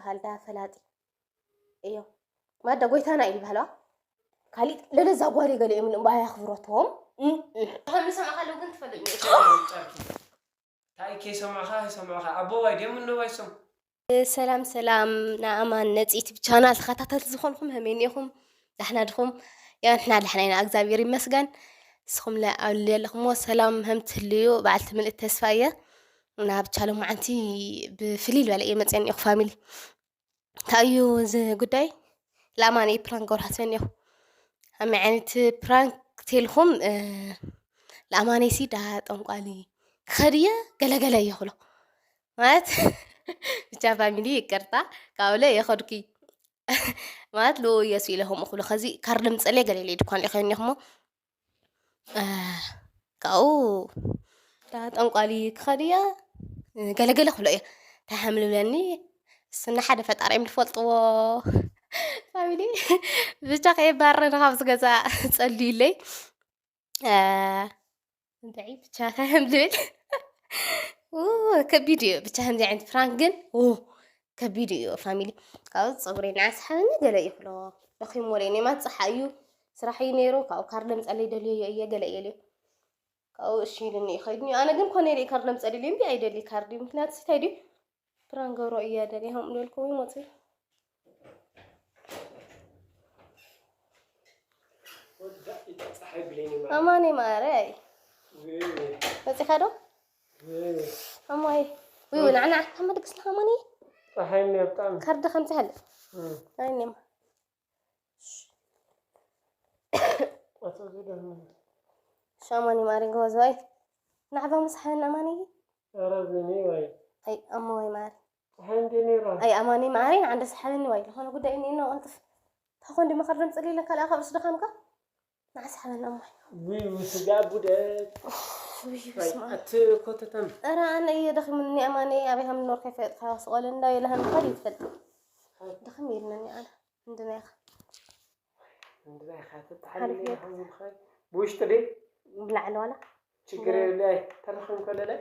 በሃል ዳ ፈላጢ እዮም። ማዳ ጎይታና እዩ ዝበሃለዋ። ካሊእ ለለዛ ጓል ገለ እዮም እምበኣር ኣኽብሮቶም። እም፣ እም። ከም ንሰምዓ ከለዉ ግን ትፈልጥ እንታይ ከይሰማዕካ ከይሰማዕካ ኣቦዋይ ደም ነዋይ ሶም ሰላም ሰላም፣ ንኣማን ነፂ ዩቲብ ቻናል ተኸታተልቲ ዝኾንኩም ከመይ እኒኹም? ዳሕና ድኹም? ያ ንሕና ዳሕና ኢና እግዚኣብሔር ይመስገን። ንስኹም ለ ኣብ ዘለኹምዎ ሰላም ከም ትህልዩ በዓልቲ ምልእቲ ተስፋ እየ። ናብ ቻሎም መዓንቲ ብፍልይ ዝበለ እየ መፅአ እኒኹ ፋሚሊ። እንታይ እዩ እዚ ጉዳይ? ለኣማነይ ፕራንክ ገሩ ሓስበ እኒኹ። ከመይ ዓይነት ፕራንክ ተልኩም? ለኣማነይ ሲ ዳ ጠንቋሊ ክኸድየ ገለገለ እየ ክሎ ማለት ብቻ ፋሚሊ ይቅርታ ካብለ የኸድኩ ማለት ልኡ የሱ ኢለ ከምኡ ክብሎ ከዚ ካርድ ምፀለይ ገለ ኢለ ድኳን ኢኸ እኒኹሞ ካብኡ ዳ ጠንቋሊ ክኸድያ ገለገለ ክብሎ እየ እንታይ ሓምልብለኒ እሱና ሓደ ፈጣሪ እዮም ዝፈልጥዎ ፋሚሊ ብቻ ከየባረረኒ ካብዚ ገዛ ፀልዩለይ እንታይ ብቻ እንታይ ከም ዝብል ከቢድ እዩ። ብቻ ከምዚ ዓይነት ፍራንክ ግን ከቢድ እዩ ፋሚሊ። ካብኡ ፀጉረይ ንዓስ ሓበኒ ገለ ይኽሎ ደኺሞ ለይ ናይ ማት ፀሓ እዩ ስራሕ እዩ ነይሩ ካብኡ ካርድ ለምፀለይ ደልዮ እየ ገለ እየ ልዩ ካብኡ እሺ ኢሉኒ እዩ ከይድኒ ኣነ ግን ኮነ ኢለ ካርድ ለምፀለይ እምቢ ኣይደሊ ካርድ እዩ ምክንያቱ እንታይ ድዩ ፕራንክ ገብሮ እየ ደልየ ከምኡ ልበልኩም ይመፅእ ኣማኒ ማረ መፂኻ ዶ ኣማይ ወይ ወይ ንዓና ዓካ መድግስ ለኻ ኣማኒ ፀሓይ እኒኦ ብጣዕሚ ካርድ ከምፅሓለ ኣይኔማ ኣቶ ዝደህመ ሻማኒ ማሪ ጎበዝ ወይ ናዕባ ምሳሓን ኣማኒ ኧረ ቢኒ ወይ ኣይ ኣሞ ወይ ማሪ ፀሓይ እንደ ነይራ ኣይ ኣማኒ ማሪ ንዓንደ ሰሓለኒ ወይ ዝኾነ ጉዳይ እኒኤና ቀልጥፍ ታኾን ዲ መኸርደም ፅሊለ ካልኣ ካብ ርስ ደኻምካ ንዓስ ሓበን ኣሞ ውይ ስጋ ቡደት ውይ በስመ ኣብ እቲ ኮተታም ኧረ ኣነ እየ ደኺሙኒ ኣማኒ ኣበይ ከም ዝኖር ከይፈለጥካ ስቆለ እንዳ የለሃን ምኳን ይትፈልጥ ደኽም ኢልነኒ ኣነ እንድና ኢኻ እንድና ኢኻ ተተሓልለ ሓሪፍ እዩ። ከም ዝብልካ ብውሽጢ ድይ ብላዕሊ ዋላ ችግር የብለይ ተረኽም ከለለ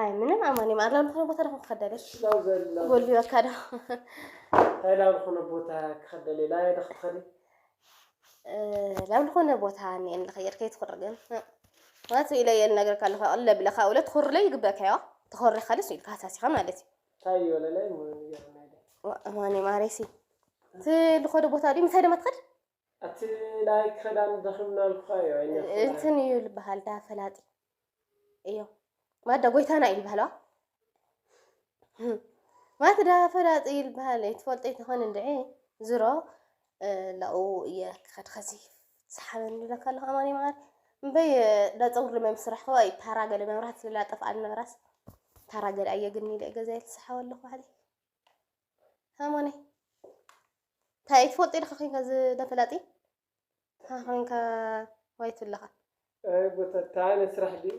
ኣይ ምንም ኣማኒ ማዕላ ዝኾነ ቦታ ደኹም ክኸደለ ስላው ዘሎ ጎልቢበካ ዶ እንታይ ናብ ዝኾነ ቦታ ክኸደለ ኢላ ዶ ክትኸዲ ናብ ዝኾነ ቦታ እኒአን ልኸየድ ከይትኹር ግን ማለት ኢለ እየ ልነግረካ ኣለኹ ቅለ ብለካ ውለ ትኹርለ ይግበእካዮ ተኾሪ ካልስ ኢልካ ሃሳሲኻ ማለት እዩ እንታይ እዩ ወለላይ ንገርና ኢለ ኣማኒ ማሬሲ እቲ ልኾደ ቦታ ድዩ ምሳይ ደማ ትኸድ ኣቲ ናይ ክዳን ደኺምና ኣልኩኻ እዩ ኣይነ እንትን እዩ ልበሃል ዳ ፈላጢ እዮም ማዳ ጎይታና እዩ ልበሃለዋ ማት ዳ ፈላጢ ይልበሃል ኣይትፈልጦ ይትኾን እንድዒ ዝሮ ላኡ እየ ክኸድ ኸዚ ዝሓበኒ ይብለካ ኣለኹ ኣማኒ መዓር እምበይ ዳ ፀጉሪ መም ስራሕ ከዋ እዩ ታራ ገለ መብራት ስለላ ጠፍኣኒ መብራት ታራ ገለ ኣየ ግን ኢለ ገዛ ይልስሓው ኣለኹ ባዕለይ ሃሞነይ እንታይ ትፈልጢ ኢልካ ኮይንካ ዝደፈላጢ ኮይንካ ዋይቱ ኣለኻ እንታይ ዓይነት ስራሕ ድዩ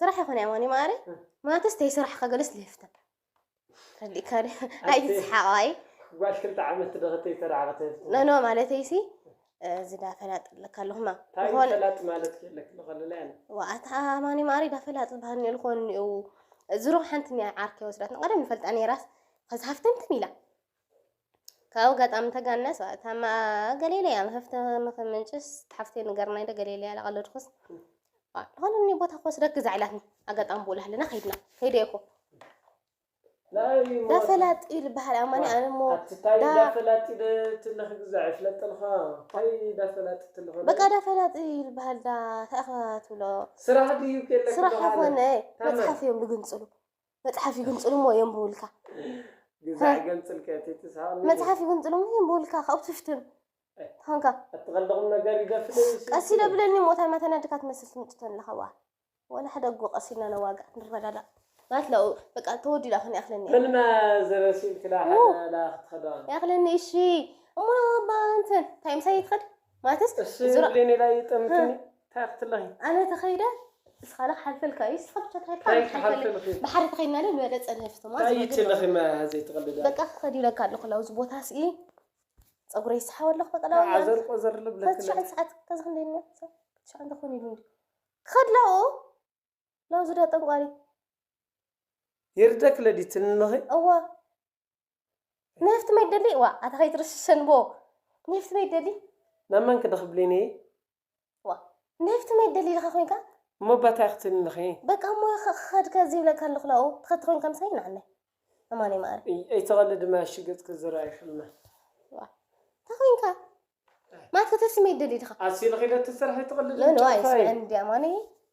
ስራሕ ይኾነ ኣማኒ ማሪ ማለትስ ተይ ስራሕ ከገልስ ልህፍተን ከሊካ ኣይ ዝስሓቕ ኣይ ጓል ክልተ ዓመት ደኸተይ ተራዕቐተ ኖ ኖ ማለተይሲ ዝዳፈላጥ ኣለካ ኣለኹማ እንታይ ፈላጥ ማለት የለክ ንኸለለ ያለ ዋኣታ ኣማኒ ማሪ ዳፈላጥ ዝበሃል እኒኦ ልኾን እኒኦ ዝሮ ሓንቲ ኒያ ዓርኪ ወስዳት ንቐደም ይፈልጣ ነይራስ ከዚ ሃፍተምትም ኢላ ካብ ኣጋጣሚ ተጋነስ ታማ ገሌለ እያ መኸፍተ ምኽምንጭስ ሓፍተይ ንገርና ኢለ ገሌለ እያ ላቐለድኩስ ዝኾነ እኒ ቦታ ክወስደክ እዛ ኢላትኒ ኣጋጣሚ ብኡ ላህለና ከይድና ከይደ እኮ ዳፈላጢ ዝበሃል ኣማኒ ኣነ እሞ ኣትታይ ዳፈላጢ ትለኽ ግዛዕ ይፍለጠልኻ ታይ ዳፈላጢ ትለኸ በቃ ዳፈላጢ ዝበሃል ዳ ታእኻ ትብሎ ስራሕ ድዩ ከለክ ስራሕ ይኾነ መፅሓፍ እዮም ዝግንፅሉ መፅሓፍ ይግንፅሉ እሞ የንብቡልካ ግዛዕ ገንፅልከ ትስሃ መፅሓፍ ይግንፅሉ እሞ የንብቡልካ ካብኡ ትፍትን ተኾንካ ኣትቐልደኹም ነገር ይደፍለ ቀስ ኢለ ብለኒ ሞታይ ማተና ድካ ትመስል ትምጭተን ኣለኸዋ ወላ ሓደ እጎ ቀስ ኢልና ነዋጋ ንረዳዳ ማለት ለው በቃ ተወዲዳ ኹን ያኽለኒ ምንማ ዘበሲል ክዳ ሓደ ላ ክትኸዳ ያኽለኒ እሺ እሞ ባ እንትን እንታይ ምሳይ ትኸድ ማለትስ እሺ ብሌኔ ላይ ጠምትኒ እንታይ ክትለኺ ኣነ ተኸይደ እስኻለ ክሓልፈልካ እዩ እስኻ ብቻ እንታይ ክሓልፈልኺ ብሓደ ተኸይድና ለ ዝበለፀ ንህፍቶ እንታይ ይትለኺ ማ ዘይትቐልዳ በቃ ክኸድ ይለካ ኣለኹ ላውዚ ቦታ ስኢ ፀጉረይ ይስሓብ ኣለኹ በቃ ዓዘር ቆዘር ልብለክ ትሽዓን ሰዓት ከዚ ክንደይ እኒኦ ትሽዓን ተኾን ኢሉ እንዲ ክኸድ ላኡ ላውዚ ዳ ጠንቋሊ ይርደክ ለዲትንለኺ እዋ ንፍቲ መይደሊ ዋ ኣታ ከይትርሽሸን ቦ ንፍቲ መይደሊ ናብ መን ክደኽብሊኒ ዋ ንፍቲ መይደሊ ኢልካ ኮይንካ እሞ ባታ ክትልንኺ በቃ እሞ ክኸድከ ዝብለካ ኣለኹ ናብኡ ትኸቲ ኮይንካ ምሳይ ንዓናይ ኣማኒ ማሪ ኣይተቐልድ ድማ ሽገጽ ክዝራ ይኽልና ዋ እንታይ ኮይንካ ማት ከተስመይ ደሊ ድኻ ኣሲልኺ ዶ ትሰርሒ ትቕልድ ኖ ኖ ምጭፋይ? ኣይስምዐን እንዲ ኣማኒ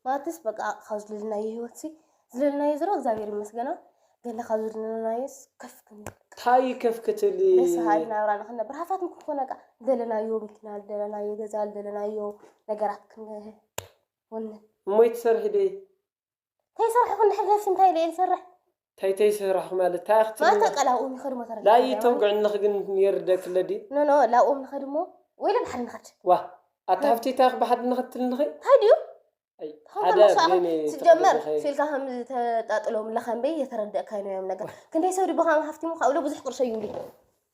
ማትስ በቃ ካብ ዝልልናዮ ህይወት ሲ ዝልልናዮ ዝሮ እግዚኣብሔር ይመስገና ገለ ካብ ዝልልናዮስ ከፍ ክንብል ታይ ከፍ ክትብሊ ደስ በሃሊ ናብራ ንኽነብር ሃፋት ንክንኮን በቃ ዝደለናዮ መኪና ዝደለናዮ ገዛ ዝደለናዮ ነገራት ክንወንን እሞ ይትሰርሒ ዶ ከይሰራሕኹ እንድሕር ነፍሲ እንታይ ኢለ እየ ዝሰርሕ እንታይ ተይሰራሕኹ ማለት እንታይ ኣኽትብልኒ ማታ ቀላብኡ ንኸድ ሞ ተረዳ ላይተውግዕንኽ ግን የርደክለ ድዩ ኖ ኖ ላብኦም ንኸድ ሞ ወይለ ድሓር ንኸድ ዋ ኣታ ሃፍቲ እንታይ ብሓድ ንኸትልንኸ እንታይ ድዩ ሓደ ብሌኒ ትጀመር ትኽእልኻ ዶ ፊልካ ከም ዝተጣጥሎም ለኸንበይ የተረደእካ ይኖዮም ነገር ክንደይ ሰብ ድብኻ ሃፍቲ ሞ ካብሎ ብዙሕ ቅርሸ ይብሉ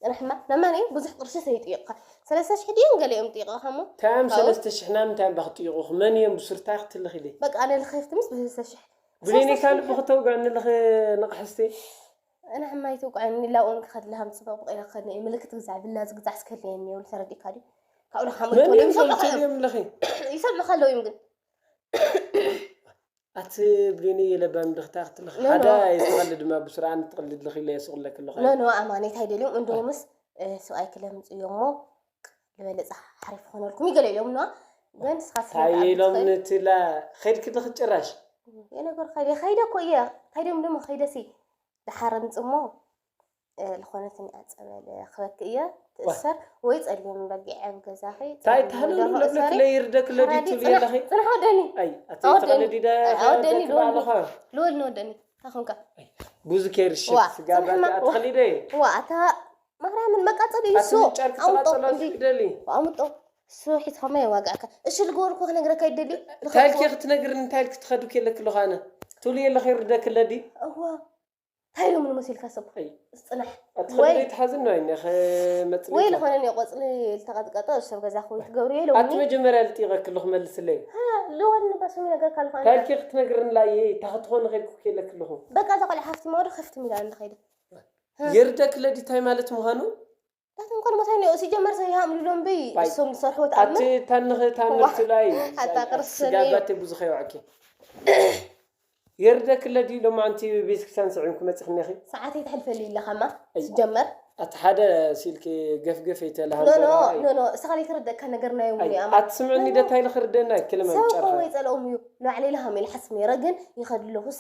ፅንሕማ ነመን እዩ ብዙሕ ቅርሺ ሰይጥይቕካ ሰለስተ ሽሕ ድዮም ገሊኦም ጥይቕኻ እሞ ታም ሰለስተ ሽሕ ና ምንታይ እምባ ክጥይቑኽ መን እዮም ብሱር ታይ ክትልኽ ኢለ በቃ ኣነ ልኸፍቲ ምስ ብሰለስተ ሽሕ ብሌኒ ካብ ልቢ ክተውግዕኒ ልኽ ንቕሕስቲ ኣነ ሕማይ ተውቅዐኒ ላብኦም ክኸድልሃም ፅበቕ ብቐይረ ክኸድኒ እየ ምልክት ግዛዕ ብላ ዝግዛዕ ስከልኒ እየ እኒኦ ተረዲእካ ድዩ ካብኡ ልኻ መን እዮም ሰምዑ እዮም ልኺ ይሰምዑ ከለዉ እዮም ግን ኣቲ ብሌኒ የለባም ድኽታ ክትልኽ ሓደ የዝተቐልድ ድማ ብስርዓን ትቕልድ ልኽ ኢለ የስቕለክ ኣለኹ ኖ ኖ ኣማኔት ኣይደልዮም እንደውምስ ሰብኣይ ክለምፅ እዮም ሞ ዝበለፀ ሓሪፍ ክኾነልኩም ይገለ ኢሎም ነዋ ግን ንስኻ እንታይ ኢሎም ንትላ ኸድክ ድኽ ጭራሽ የነገር ከይደ ከይደ እኮ እየ እንታይ ደም ደሞ ከይደሲ ደሓር ምፅሞ ዝኾነት እኒኣ ፀበል ክበኪ እየ ትእሰር ወይ ፀሊም በጊዐ ኣብ ገዛኺ እንታይ ትሃለሉ ለብለክ ለይርደክ ለዲቱ የለኺ ፅንሕ ወደኒ ኣይ ኣተይተኸለዲዳ ኣወደኒ ኣወደኒ ልወል ንወደኒ ታኹንካ ብዙ ኬርሽ ስጋባት ኣትኸሊደ ዋ ኣታ ማርያምን መቃፀሊ እዩ ኣቲ ምንጫር ክትቃፀላ ዝግደሊ ኣምጦ እሱ ሒዝኻማ የዋግኣካ እሺ ልግበርኩ ክነግረካ ይደሊ ታይልኪ ክትነግርኒ እንታይ ኢልክ ትኸዱ ከለክ ኣለኹ ኣነ ትብሉ የለኺ ይርደክ ለዲ እዋ እንታይ ኢሎም ንመሲልካ ሰብ ኣይ፣ ጽናሕ። ኣቲ ወይ ከብደይ ትሓዝን ነው፣ እኔ ኸመጽለይ ወይ ትሓዝ። ዝኾነ እኔ ቆጽሊ ልተቐጥቀጠ፣ እሱ ሰብ ገዛ ክውይ ትገብሩ እየ ኣቲ ኢሎምኒ። መጀመርያ ልጥይቐ ክልኹ መልስለይ። ሃ፣ ልወን ንባስሚ ነገር ካልኹ ኣነ። ታልኪ ክትነግርንላ እየ፣ እታ ክትኾን ኸይድኩ ከይለ ክልኹ። በቃ፣ እዛ ቆልዓ ሃፍቲ ማዶ ከፍቲ ሚላ እንደ ኸይደ። የርደክ ለዲ ታይ ማለት ምዃኑ? ዳትም ኮል መሳይ ነው፣ ሲጀመር ሰው ይሃም ሉሎም በይ፣ ባይ። እሱም ሰርሖት ኣቲ ኣምር። ታንኸ ታምርቲ ላይ፣ ኣታ ቅርስ ስጋ ሰኒ። ባቴ ብዙኸ ይዋዕኪ። የርደክለ ድዩ ሎማዓንቲ ቤተክርስትያን ስዒምኩ መፂኽኒ ኢኺ? ሰዓተይ ትሕልፈሊ ኢለኻማ ኣይ። ዝጀመር ኣቲ ሓደ ሲልኪ ገፍገፍ ይተላሃ ኖ ኖ ኖ ኖ እስኻ ዘይተረደእካ ነገር ናይ እውን እያ ኣቲ ስምዕኒ ደታይ ልኽርደና ክልመ ሰብ ጨርኻ እኮ ወይ ጸልኦም እዩ ንባዕለይ ለሃመ ኢለ ሓስብ ነይረ ግን ይኸድ ኣለኹስ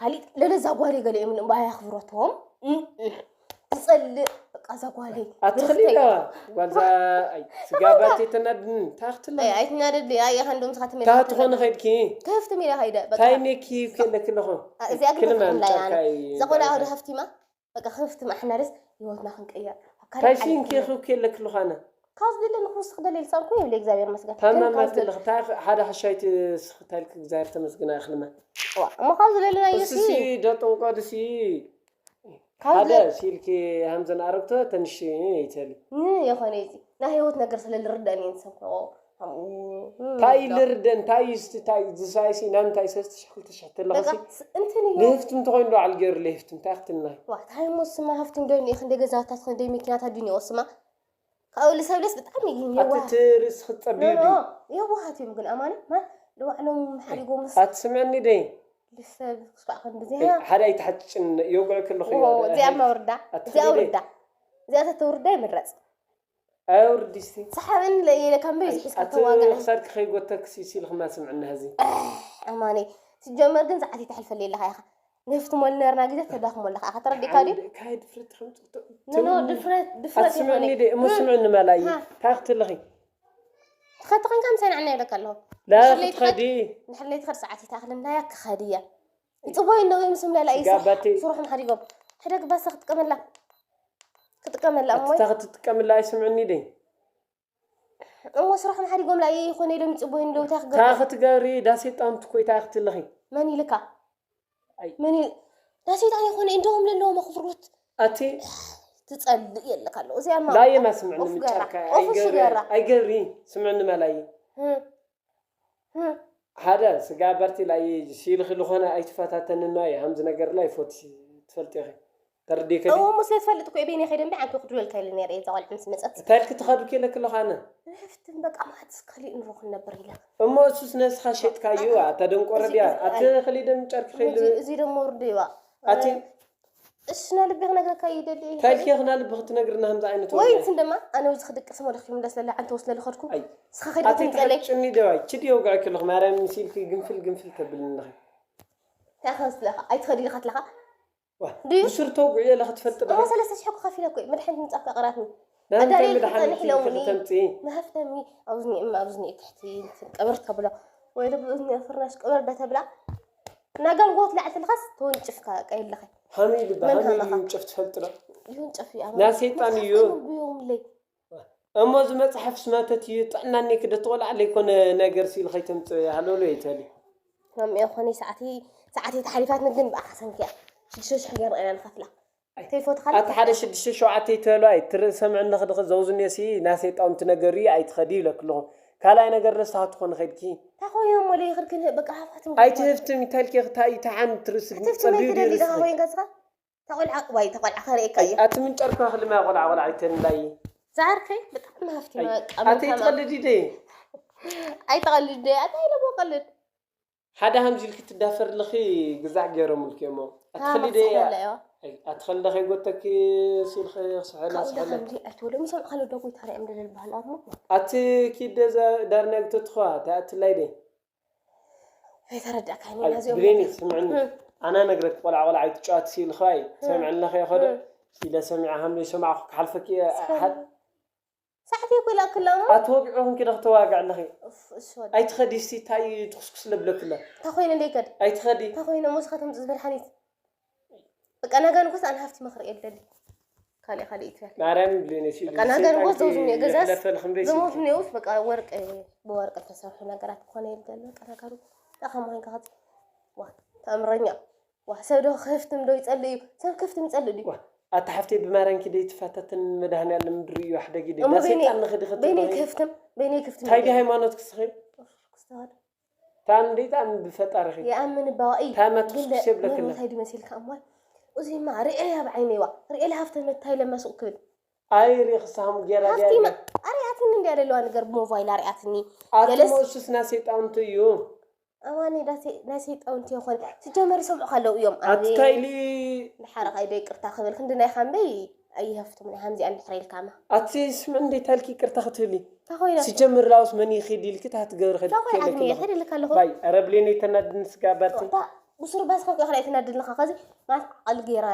ካሊእ ለለዛ ጓል ገለ እዮም እምባ ያኽብረቶም ትጸልእ በቃ እዛ ጓለይ ኣትኽሊ ዳ ጓልዛ ኣይ ስጋባት የተናድኒ ታኽትላ ኣይ ኣይትናደድ ኣይ ኻንዶም ዝኻትመ ታኽትኾነ ኸይድኪ ከፍቲ ሚዳ ኸይደ በቃ ታይ ሜኪ ከለክልኹ እዚኣ ግን ክልመ ተፍርሕም ላያ ኣነ ምጫካይ እዛ ቆልዓ ወደ ሃፍቲማ በቃ ከፍቲ ማሕና ደስ ህይወትና ክንቀየር ታይ ሲንኪ ኹ ከለክልኹ ኣነ ካብ ዝደለ ንክውስኽ ደለ ልሳንኩ ይብል እግዚኣብሔር መስገን ታማም ናትልኽ ሓደ ሓሻይቲ ስኽታይልክ እግዚኣብሔር ተመስግና ይኽልመ እሞ ካብ ዝደለና እዩሲ ደጠንቆ ድሲ ሓደ ሲልኪ ሃምዘን ኣረግቶ ተንሽ ይተሊ ን የኾነ እዚ ናይ ህይወት ነገር ስለ ልርዳእን እየ ንሰብ እንታይ ልርደን እንታይ ስቲ እንታይ ዝሳይሲ ናምንታይ ሰለስተ ሽሕ ክልተ ሽሕ ተለኻሲ እንትን እዩ ልህፍቲ እንተኾይኑ ዶ ዓል ገይሩ ልህፍቲ እንታይ ክትልና ዋ እንታይ ሞ ስማ ሃፍቲ እንዶ እኒኦ ክንደይ ገዛታት ክንደይ መኪናታት ድንዮ ስማ ካብኡ ልሰብለስ ብጣዕሚ እዩ ኣቲ የዋህ ትርስ ክትጸብዩ ኖ ኖ ድዩ የዋሃት እዮም ግን ኣማኒ ማ ንባዕሎም ሓዲጎምስ ኣቲ ስምዕኒ ደይ ልሰብ ክስፋዕ ክንዲ እዚኣ ሓደ ኣይትሓጭጭን የውግዕኪ ኣለኹ እዚኣ ማውርዳ እዚኣ ኣውርዳ እዚኣ ተተውርዳ ይምረፅ ኣውርዲስቲ ሰሓብን ለየለ ካብ በይ ዝሒዝካ ኣቲ ተዋግዕ ክሳድኪ ከይጎተክ ሲሲ ኢልክማ ስምዕና ህዚ ኣማኒ ሲጀመር ግን ሰዓት ይተሕልፈለይ ኣለካ ኢኻ ንፍትመሉ ነርና ግዜ ተዳኽሞ ኣለካ ኢኻ ተረዲእካ ድዩ ካይ ድፍረት ኖ ኖ ድፍረት ድፍረት ኣትስምዕኒ ይኾነ ደ እሞ ስምዕኒ መላዪ እንታይ ክትልኺ ትኸቲ ኮይንካ ምሳይ ንዓና ይብለካ ኣለኹ ላ ክትኸዲ ንሕለይ ትኸድ ሰዓት ይተኣኽልናያ ክኸድ እያ ይፅቦይ ኣለዉ እዮም ስምለላ እዩ ስራሕ ስሩሖም ሓዲጎም ሕደግ ባሳ ክትጥቀመላ ክትጥቀመላ እሞ ኣታ ክትጥቀምላ ኣይስምዕኒ ደ እሞ ስራሖም ሓዲጎም ላ ይኾነ ኢሎም ይፅቦይ ኣለዉ እንታይ ክገብር ታ ክትገብሪ ዳ ሰይጣን ትኮይ ታ ክትልኺ መን ኢልካ መን ዳ ሰይጣን ይኾነ እንደዎም ለለዎም ኣኽብሮት ኣቲ ትጸልእ የለካ ኣለዉ እዚኣ ማ ላየ ማስምዕኒ ምጫርካ ኣይገብሪ ስምዕኒ መላየ ሓደ ስጋ በርቲ ላይ ሲልኺ ዝኾነ ኣይትፈታተንና እየ ሃምዚ ነገር ላይ ፎት ትፈልጢ ኢኺ ተረዲእከ ድዩ? እሞ ስለ ትፈልጥ እኮ በይነ ከይደ እምቢ ሓንቲ ክድወልካ ኢለ ነይረ እየ እዛ ቆልዓ ምስ መፀት። እንታይ ክትኸዱ ከለክ ኣለኻ ኣነ? ንሕፍትን በቃ ማት እስከሊ ንረኹ ነበር ኢላ። እሞ እሱስ ነስኻ ሸጥካዩ ኣታ ደንቆረ ድያ። ኣቲ ኸሊደም ጨርኪ ኸይድ እዚ ደሞ ወርዶ ይዋ ኣቲ እሽና ልቢ ክነግረካ ይደሊ። ታይልኪ ክና ልቢ ክትነግርና ከምዚ ዓይነት ወይ እንትን ደማ ኣነ ውዚ ክድቅስ ሞለክ ይምለስ ለለ ዓንተ ወስለ ልኸድኩ ኣይ ስኻ ከይደ ኣቲ ትንቀለይ ትሕጭኒ ደዋ ችድ የውግዐኪ ኣለኹ ማርያም ምሲልኪ ግንፍል ግንፍል ተብልኒ ኣለኺ ታኸስ ለኻ ኣይትኸዲ ኢልካ ትለኻ ዋ ድዩ? ብሱር ተውግዒ ኣለኺ ትፈልጥ ዶ እሞ ሰለስተ ሽሕ እኮ ከፊለ እኮ መድሓኒት ምጻፍ ቀራት ናንታይ ኣዳልየ መድሓኒት ክጸንሕ ኢሎምኒ ከተምፅኢ መሃፍተሚ ኣብዚ ኒእም ኣብዚ ኒእ ትሕቲ ቀበር ተብሎ ወይ ዶ ብእዝኒ ፍርናሽ ቀበር ዶ ተብላ ናጋልጎት ላዕል ትልኻስ ተወንጭፍካ ቀይልኻ ሃሚ ልባ መን ሃሚ ሃመኻ? ይንጭፍ ትፈልጥ ዶ ይሁን ጨፍ እዩ ናሰይጣን እዩ። ብዮምለይ እሞ እዚ መፅሓፍ ስማተት እዩ ጥዕናኒ ክደ ትቆልዓ ለይኮነ ነገር ሲል ከይተምፅእ ሃለሎ ይተሊ ማሚያ ኾነ ሰዓቲ ሰዓቲ ተሓሊፋት ንግን ብኣኻ ሰንኪያ ሽዱሽተ ሽሕ ገርና ኢና ንኸፍላ ተይፎትኻ ኣቲ ሓደ ሽዱሽተ ሸውዓተ ይተሉ ኣይ ትርኢ ሰምዕኒ ክድኸ ዘውዝኔ ሲ ናሰይጣውንቲ ነገር እዩ ኣይትኸዲ ይብለክ ኣለኹ ካልኣይ ነገር ደስታ ትኾን ኸድኪ እንታይ ኮይኖም ወለ ይኽድክን በቃ ሃፋትም ኣይትህፍትም ይተልኪ ክታይ ተሓን ትርስድ ክትፍቲ ፀቢዩ መይትደሊ ዳኻ ድርስድ ኮይን ገዝኻ ተቆልዓ ዋይ ተቆልዓ ከርእየካ እየ ኣቲ ምን ጨርካ ክልማ ቆልዓ ቆልዓ ይተንላይ ዛርከይ ብጣዕሚ ሃፍቲ ኣቲ ይትቐልድ ይደ ኣይተቐልድ ኣታ ኢለሞ ቀልድ ሓደ ሃምዚ ኢልኪ ትዳፈር ኣለኺ ግዛዕ ገይሮምልኪ እሞ ኣትኸሊ ደ ታበስሐላ እዋ ኣትኸሊ ደ ከይጎተኪ ሲልኺ ክስሐላ ካብኡ ስሐለ ዳኸምዚ ኣይትበሎ ምሶም ካለ ደጎ ይታሪኦም ደለል ባህል ኣሞ ኣቲ ኪድ ዳርናግ ተትኸዋ ተኣትላይ ደ ኣይተረዳእካኒ ኣይ ናዚኦም ብሌኒ ነገር- ስምዕኒ እም፣ ኣና ነግረክ ቆልዓ ቆልዓ ኣይትጫዋት ሲልኸ ኣይ ሰምዕኒ ለኸ ይኸዶ እም። ኢለ ሰሚዓ ሃምለይ ሰማዕኹ ክሓልፈኪ ስፈ- ሓድ ሳዕቲ እኮ ይላክላ እሞ ኣትወግዑ ክንኪ ዶ ክተዋግዕ ኣለኺ እፍ፣ እሺ ወዲ ኣይትኸዲ እስቲ እንታይ እዩ ትኩስኩስ ለብለክለ እንታይ ኮይነ እንደይከድ ኣይትኸዲ እንታይ ኮይነ ሞ ስኻ ተምፅእ መድሓኒት በቃ ናጋ ንጎስ ኣነ ሃፍቲ መኽሪ የለሊ ካልእ ካልእ ይትበል ማርያም ብሌኒ ሲሉ በቃ ናጋ ንጎስ ዘውዝም እየ ገዛስ ለፈልኽም ደይ ዘሞት ኔውስ በቃ ወርቅ ብወርቅ ዝተሰርሑ ነገራት ክኾነ የልደል በቃ ነገሩ ጠኸም ኮይንካ ክፅ ዋ ተኣምረኛ ዋ ሰብ ዶ ክፍትም ዶ ይፀልእ እዩ ሰብ ክፍትም ይፀልእ ድዩ ኣታ ሓፍተይ ብማርያም ኪደ ይትፋታተን መድሃኒኣለም ድርዩ ኣሕደጊ ደ እሞ ዳ በይነይ- ሰይጣን ንኽዲ በይነይ ክትበይ ክፍትም በይነይ ክፍትም እንታይ ዲ ሃይማኖት ክስኺ ክስተዋል ታን ደይጣን ብፈጣርኺ የኣምን ባዋኢ ታመት ክስኩስ የብለክለ እንታይ ድመሲልካ እሞ እዚ ድማ ርእያ ብዓይነይዋ ርእየ ለሃፍተ መታይ ለማሱቅ ክብል ኣይ ሪኽሳም ጌራ ሃፍቲ ኣርያትኒ እንዲያ ዘለዋ ነገር ብሞባይል ኣርያትኒ ኣቲ ገለስ- መእሱስ ናይ ሰይጣውንቲ እዩ ኣማኒ ናይ ሰይጣውንቲ ይኾን ትጀመር ይሰምዑ ከለው እዮም ኣቲ ታይሊ ንሓረኻ ኢዶ ይቅርታ ክብል ክንዲ ናይ ካምበይ ኣይሃፍትም ናይ ሃምዚኣ እንድሕር ኢልካማ ኣቲ ስምዕ እንዴት ታልኪ ይቅርታ ክትብሊ እንታይ ኮይና ሲጀምር ላውስ መን ይኺድ ኢልኪ ታትገብር እንታይ ኮይና ዓግኒ ይኸድ ኢልካ ኣለኹ ባይ ረብሌን የተናድን ስጋ ባርቲ ብሱር ባስካ ክኽላ ኣይተናድልካ ከዚ ማለት ዓል ገይራ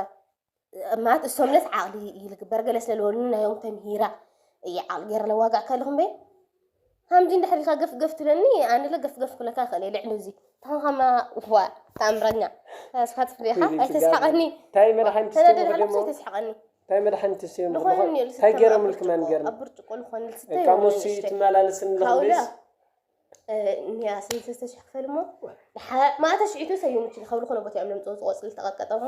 ማለት እሶምነት ዓቕሊ ይልግበር ገለ ስለለወኒ ናዮም ተምሂራ እየ ዓቕሊ ገይረ ለዋጋዕ ከለኹም በይ ከምዚ እንድሕር ኢልካ ገፍ ገፍ ትለኒ ኣነ ለ ገፍ ገፍ ክለካ ይኽእል እየ ልዕሊ እዚ ተኸኸማ ዋ ተኣምረኛ ስኻ ትፍልኻ ኣይተስሓቐኒ እንታይ መድሓኒት ተናደድ ስቴሞ ሓለኩ ደሞ ኣይተስሓቐኒ እንታይ መድሓኒት ስቴሞ ዝኾነ እንታይ ገይሮምልክ ማን ገርኒ ኣብ ብርጭቆ ዝኾነ ልስተ ካሞሲ ትመላለስን ካውላ ለኽቤስ እኒያ ሰለስተ ሺሕ ክፈል እሞ ማእተ ሽዒቱ ሰዩም ችል ካብ ዝኾነ ቦታ እዮም ለምፅኦ ዝቆፅል ዝተቐጥቀጠ እሞ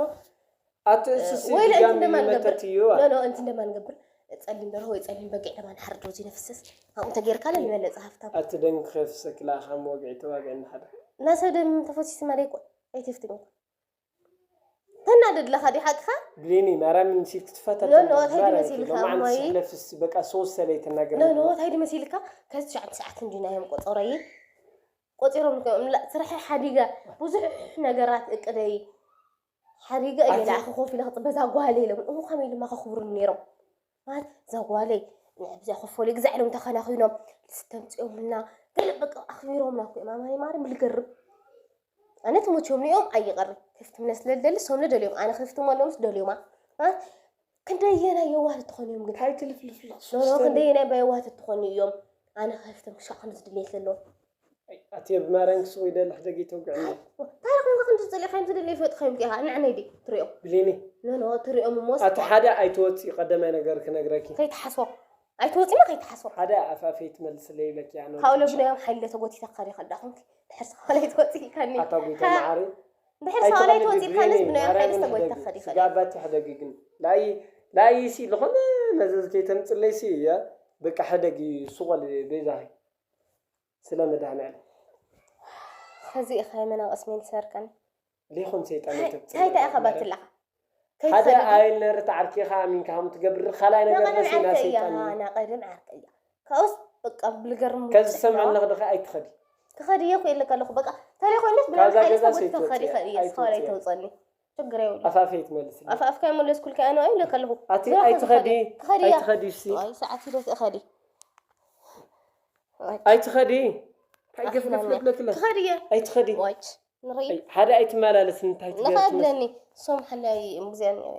ኣቲ እሱሲ ወይለ ድጋሚ እንትን ደማ ንገብር ይመተት እዩ ኖ ኖ እንትን ደማ ንገብር ፀሊም ደርሆ ወይ ፀሊም በጊዕ ደማ ንሓርዶ እዚ ነፍስስ ካብኡ እንተጌርካ ለ ይበለፅ ሃፍታም ኣቲ ደም ክፈስሰክ ለኣኻ መወግዒ ተዋግዕኒ ሓደ ናሰብ ደም ተፈሲስ ማለይ ኮ ኣይትፍትም ተናደድ ለኻ ዲ ሓቅኻ ብሌኒ ማርያም ንሲል ክትፈታ ኖ፣ ኖ፣ እንታይ ድመሲልካ እሞይ? ለፍስ በቃ ሶስት ሰለይ ተናገር ኖ ኖ እንታይ ድመሲልካ ከዚ ትሽዓተ ሰዓት እንዲና እዮም ቆፀረይ ቆፂሮም ልኮም እምላ- ስራሐይ ሓዲጋ ብዙሕ ነገራት እቅደይ ሓዲጋ እየ ኣቲ- ንዓኺ ኮፍ ኢለ ክፅበ እዛ ጓለይ ኢሎም እሞ ከመይ ድማ ከኽብሩኒ ነይሮም ማለት እዛ ጓለይ ንብዚኣ ኮፍ በሉ ግዛዕ ኢሎም ተኸናኺኖም ልስተ ኣምፂኦምልና ገለ በቃ ኣኽቢሮምና እኮ እዮም ኣማኒ ማርያም ልገርም ኣነ ትሞችዮም ንኦም ኣይቐርብ ክፍትምነ ስለደሊ ሶምለ ደልዮም ኣነ ክፍትም ኣለምስ ደልዮማ ማለት ክንደየናይ የዋህት ትኾን እዮም ግን እንታይ ትልፍልፍልፍ ኖ ክንደየናይ በየዋህት ትኾኑ እዮም ኣነ ክፍትም ክሻ ከም ዝድልየት ዘለዎም ኣቲ ብማርያም ክስወይ ደሊ ሕደጊ ተውግዕኒ ታሪኽ ምካ ከም ዝፅልእ ከም ዝደለ ይፈጥ ከም ዲኻ ንዕነይ ዲ ትሪኦም ብሌኒ ኖ ኖ ትሪኦም እሞ ኣቲ ሓደ ኣይትወፅኢ ቀደማይ ነገር ክነግረኪ ከይትሓስቦ ኣይትወፅማ ከይትሓስቦ ሓደ ኣፋፈይ ትመልስለይ ይብለኪ ኣነ ካብኡ ለብናዮም ሓይለ ተጎቲታ ካዲ ከዳኹም ድሕር ሰኻላይ ትወፅእ ኢልካኒ ኣታ ጎይታ መዓሪ ድሕር ሰኻላይ ትወፅእ ኢልካንስ ብናዮም ሓይለ ተጎቲታ ካዲ ስጋባት ሕደጊ ግን ላይ ላይሲ ዝኾነ መዘዝ ከይተምፅለይሲ እያ በቃ ሕደጊ ሱቆል ቤዛኺ ስለ መድሃኒዓለም ከዚ ኢኻ የመና ቅስመይ ዝሰርቀኒ ሌኹን ሰይጣን እንታይ እንታይ ኢኻ ባትላኻ ሓደ ኣይነርት ዓርኪኻ ኣሚንካ ከም ትገብር ካልኣይ ነገር ነሲ ናይ ሰይጣን እዩ። ናቀድም ዓርቀያ ካውስ በቃ ብልገርም ከዚ ሰምዐ ኣለኽ ደኸ ኣይትኸዲ ክኸዲ እየ እኮ ኢለካ ኣለኹ። በቃ ተለይ ኮይነስ ብናይ ካብዛ ሓይሊ ገዛ ሰቦት ሰይትወፅእ ተኸዲ እየ። ኸዲ እየ። እስኻ ኣይትወፅእ እየ። ኸላይ ተውፀኒ። ችግር የብሉ። ኣፋፍ ኣይትመልስኒ። ኣፋፍካ ይመለስኩልካ እያ ነው ኢለካ ኣለኹ። ኣቲ ዝኸ ዝኸዲ ኣይትኸዲ። ክኸዲ እያ። ኣይትኸዲ እሺ። ዋይ ሰዓት ሂዶ ክኸዲ። ኣይትኸዲ። እንታይ ገፍለፍለፍለፍለ። ክኸዲ እየ። ኣይትኸዲ። ዋች ንርኢ። ኣይ፣ ሓደ ኣይትመላለስን እንታይ ትገብር ትመስል? ንኸብለኒ። ሶም ሓላይ እምግዚያን እየ።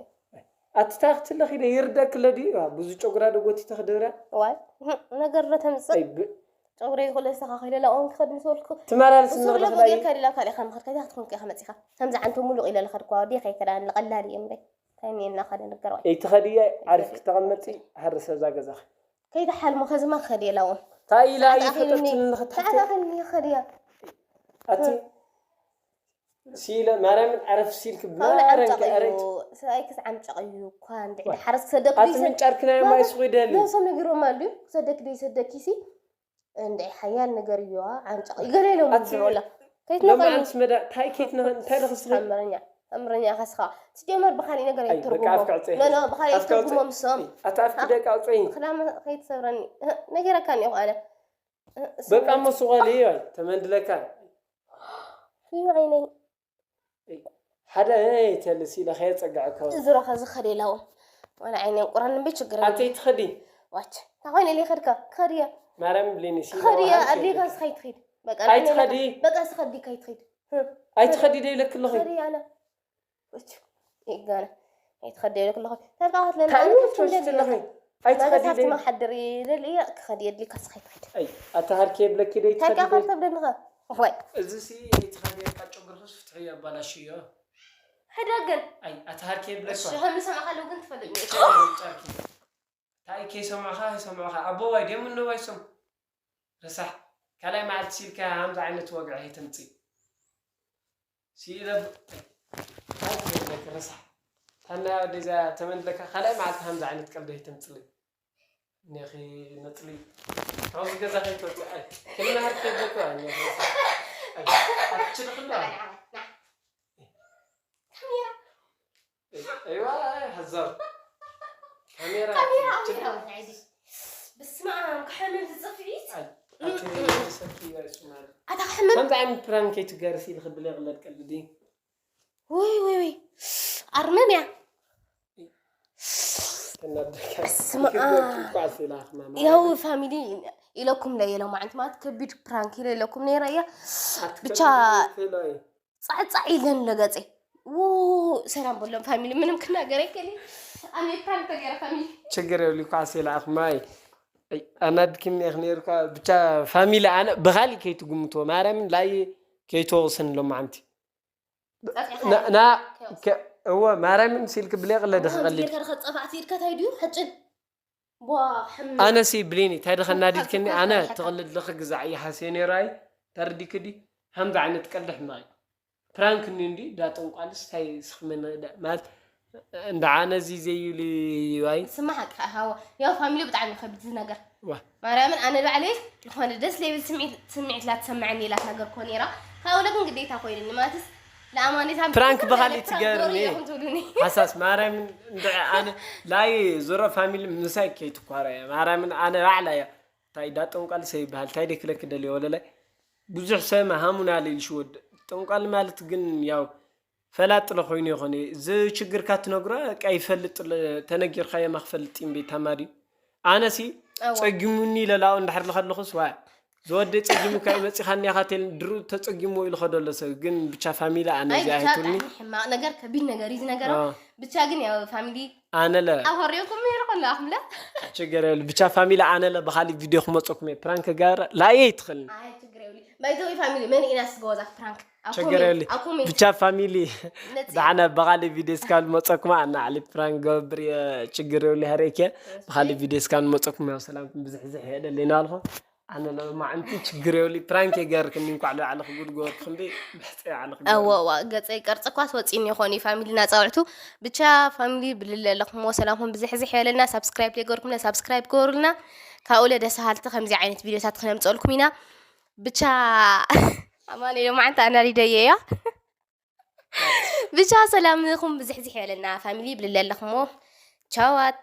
ኣቲ ታኽትለኺ ደ ይርደክለ ድዩ? ብዙ ጨጉራ ዶ ጎቲተ ክድብራ? ዋይ ነገር ዶ ተምፅእ? ኣይ፣ ብ- ጨጉረይ ዝኹለ ዝተኻኺለ ላቆን ክኸድ ምስ በልኩ ትመላለስ እሱ ብሎ ንኽድኽላ እዩ። ጌርካ ዲላ ካልእ ኢኻ ምኸድካ እንታይ ክትኮን ኢኻ መፂኻ ከምዚ ዓንቶ ሙሉቕ ኢለ ልኸድኳ ወዲ ከይከዳን ልቐላል እየ እምበይ እንታይ እኒኤና ካደ ንገር ዋይ ኣይትኸድየ ዓሪፍ ክተቐመጢ ሃርሰ እዛ ገዛኺ። ከይትሓልሞ ከዝማ ክኸድ እየ ላውን እንታይ ኢላ እዩ ሰዓት ኣኺሉኒ። ፈጠርትን ንኽትሓፍተ ሰዓት ኣኺሉኒ ይኸድ እየ ኣቲ ሲለ ማርያምን ዓረፍ ሲልክ ካብኡ ማረን ንዓንጨቕ እዩ። ከኣረይት ሰብኣይ ክስ ዓንጨቕ እዩ እኳ እንድዒ ሓረስ ክሰደክ ኣቲ ድዩ ሰ- ምንጫርክናዮ ማይ ስቑ ይደሊ ነብሶም ነጊሮም ኣሉ ክሰደክ ድዩ ሰደኪ ሲ እንድዒ ሓያል ነገር እዩ ዓንጨቕ እዩ ገለ ኢሎም ኣቲ ዝብላ ሎማዓንቲ መዳ እንታይ ኬት እንታይ ለኽስሪ ሓምረኛ ሓምረኛ ከስኻ ትጀመር ብኻሊእ ነገር ኣይ በቃ ኣይትርጉሞ ኣፍካ ዕፀይ ኖ ኖ ብኻሊእ ኣፍካ ዕፀይ ትርጉሞም ሶም ኣቲ ኣፍኪ ደቂ ኣውፀይ ክዳም ከይትሰብረኒ ነጊረካ እኒኹ ኣነ በቃ እሞ ሱቕ በሊ ተመንድለካ እዩ ዓይነይ ሓደ ተልሲ ኢለ ከየፀግዐካ እዝሮ ከዚ ከደ ኢላዎ ዋላ ዓይነይ ቁራን እምበይ ችግር ኣተይ ትኸዲ ዋች ታኾይነ ኢለ ይኸድካ ክኸድ እያ ማርያም ብሌኒ ሲ ክኸድ እያ ኣድሊካ ስኸይ ትኸድ በቃ ኣይትኸዲ በቃ ስኸዲ ካይ ትኸድ ኣይትኸዲ ደ ኢለክ ኣለኹ ክኸድ እያ ኣነ ይጋነ ኣይትኸዲ ኢለክ ኣለኹ ተርቃኸት ለና እንታይ እዩ ትወስድ ኣለኺ ኣይትኸዲ ደ መሓድር ይደል እያ ክኸድ የድሊካ ስኸይ ትኸድ ኣይ ኣታ ሃርኬ ብለኪ ደ ይትኸዲ ተርቃኸት ተብደንኻ ወይ እዚ ሲ ኣይትኸዲ ቃ ጨጉርኽስ ፍትሑ ያባላሽዮ ሕደግን ኣይ ኣታ ሃርኬ ብለኪ እሺ ከም ሰማኻ ለው ግን ትፈልጥ ጨርኪ ታይ ከይሰማኻ ከይሰማኻ ኣቦዋይ ደም ነዋይ ሶም ረሳሕ ካልኣይ መዓልቲ ሲልካ ሃምዛ ዓይነት ወግዒ ከይተምፅእ ሲኢለ ታይ ከይብለኪ ረሳሕ ታናያ ወደዛ ተመንለካ ካልኣይ መዓልቲ ሃምዛ ዓይነት ቀልዲ ከይተምፅልይ እኒኺ ነፅሊ ካብዚ ገዛ ከይትወፅእ ኣይ ክልናሃር ከይበልኩ ኣይ ነኺ ረሳሕ ኣይ ኣትችልኽላ እዋ ሕዘር ካሜራ ካሜራ ካሜራ ናይ ዲ በስመ ኣብ ክሕምም ዝፅፍዒት ኣይ ኣቲ ሰኪ ይባይ ሱማል ኣታ ክሕምም ከምዚ ዓይነት ፕራንክ ከይትገርሲ ኢልክ ብለይ ቅለል ቀልዲ ውይ ውይ ውይ ኣርመም እያ ተናደካ ስማ ይግበርኪ እኳ ስላ ክማማ ያው ፋሚሊ ኢለኩም ለየለው ማዓንቲ ማለት ከቢድ ፕራንክ ኢለ ኢለኩም ነይረ እያ ብቻ ጻዕጻዕ ኢለን ለገጸይ ው ሰላም በሎም ፋሚሊ ምንም ክናገር ኣይከሊ ኣነ ፕራንክ ተገረ ፋሚሊ ችግር የብሉ እኳ ስላ ክማይ ኣናድክኒ ኢኽ ነይርካ ብቻ ፋሚሊ ኣነ ብኻሊእ ከይትግምትዎ ማርያምን ላይ ከይትወቕስን ሎማዓንቲ ና እወ ማርያምን ሲልክ ብሌቕ ለደ ክቐልድ ኣነሲ ብሌኒ እንታይ ደኸ እናዲድክኒ ኣነ ትቕልድ ለኸ ግዛዕ ይሓስየ ነይሩ ኣይ ተረዲክ ዲ ሃምዚ ዓይነት ቀልዲ ሕማቕ እዩ ፕራንክ ኒ እንዲ ዳ ጠንቋልስ እንታይ ስኽመ ማለት እንዳ ኣነ እዚ ዘይብሉ ኣይ ስማ ሓቂ ሃዋ ያው ፋሚሊ ብጣዕሚ ከብድ ነገር ማርያምን ኣነ ባዕለይ ዝኾነ ደስ ዘይብል ስምዒት ስምዒት ላትሰምዐኒ ኢላ ትነገርኮ ነይራ ካብኡ ግን ግዴታ ኮይኑኒ ማለትስ ለኣማኒታ ፕራንክ ብኻሊእ ትገርኒ ሓሳስ ማርያምን እንድዒ ኣነ ላይ ዙረ ፋሚሊ ምሳይ ከይትኳረ ማርያምን ኣነ ባዕላ እያ እንታይ ዳ ጠንቋልሰ ይበሃል እንታይ ደክለክ ደልዮ ወለላይ ብዙሕ ሰብ ሃሙና ኢልሽ ወድ ጠንቋል ማለት ግን ያው ፈላጥ ለኮይኑ ይኾን እዚ ችግርካ ትነግሮ ቃ ይፈልጥ ተነጊርካዮ ማ ክፈልጥ እምቢ ታማዲ ኣነሲ ጸጊሙኒ ለላው እንድሕር ለኸለኹስ ዋ ዝወደ ጸጊሙካ ይመጺኻኒ ኢኻ ቴል ድሩ ተጸጊሙ ኢሉ ኸደሎ ሰብ ግን ብቻ ፋሚሊ ኣነ እዚ ኣይትብልኒ ሕማቕ ነገር ከቢድ ነገር እዩ ዝነገሮ ብቻ ግን ያው ፋሚሊ ኣነለ ኣብ ሆሬኩም ይርቆላ ኣኽምለ ችግር የብሉ ብቻ ፋሚሊ ኣነለ ብኻሊእ ቪድዮ ክመፀኩም እየ ፕራንክ ጋር ላየ ይትኽልኒ ባይዘወይ ፋሚሊ መን ኢና ስገወዛት ፕራንክ ችግር የብሉ ብቻ ፋሚሊ ዳዕነ ብኻሊእ ቪድዮ እስካብ ዝመፀኩም ኣና ዓሊ ፕራንክ ገብር እየ ችግር የብሉ ሃረይከ ብኻሊእ ቪድዮ እስካብ ንመፀኩም ያው ሰላምኩም ብዝሕዝሕ የደለና ኣልኹ ኣነ ሎማዓንቲ ችግር የብሉ ፕራንክ የገርክኒ እንኳዕ ልባዕለ ክጉድ ገበርኩ ክንደይ ብሕፀ ይዓለ ክገርኒ እወ እዋ ገፀይ ቅርፂ እኳስ ወፂኒ ይኾን እዩ ፋሚሊ እናፀውዕቱ ብቻ ፋሚሊ ብልለ ኣለኹም ሰላምኩም ብዝሕዝሕ የበለና ሳብስክራይብ ዘይገርኩም ሳብስክራይብ ገበሩልና ካብኡ ለደስ ሃልቲ ከምዚ ዓይነት ቪዲዮታት ክነምፀልኩም ኢና ብቻ ኣማኒ ሎማዓንቲ ኣናዲደየ እያ ብቻ ሰላምኹም ብዝሕዝሕ ይበለና ፋሚሊ ብልለ ኣለኹሞ። ቻዋት።